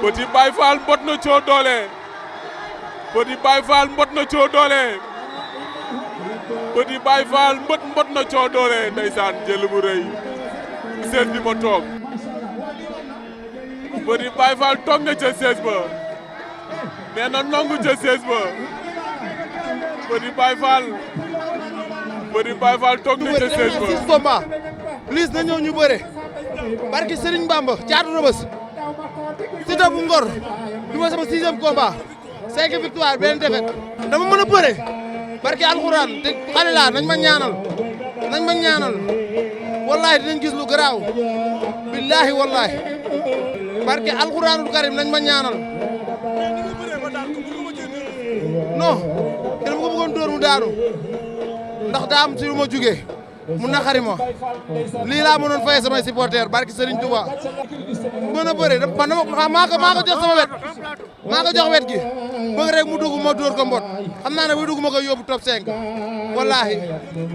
Petit Baye Fall mbot na coo doole Petit Baye Fall mbot na coo doole Petit Baye Fall mbot na coo doole ndeysaan jël bu rëy sees bi ma toog Petit Baye Fall toog na ca sees ba nee na nongu ca sees ba Petit Baye Fall toog na ca sees ba 6 combats Lisse na ñëw ñu bëre barki Serigne Bamba caatu Rebeuss Siteu bu Ngor du ma sama 6e combat 5 victoire benn défaite dama mën a bëre barki alxuraan te xale laa nañ ma ñaanal wallahi dinañ gis lu garaaw billahi wallahi barki alxuraanul karim nañ ma ñaanal non te dama ko bëggoon dóor mu daanu ndax daa am ci lu ma jugee mu naqari ma lii laa mënoon fay samay supporters barki Serigne Touba mën a bëre maa ko jox sama wet maa ko jox wet gi bëgg rek mu dugg ma dóor ko mbot xam naa ne bu dugg ma ko yóbbu top 5 wallahi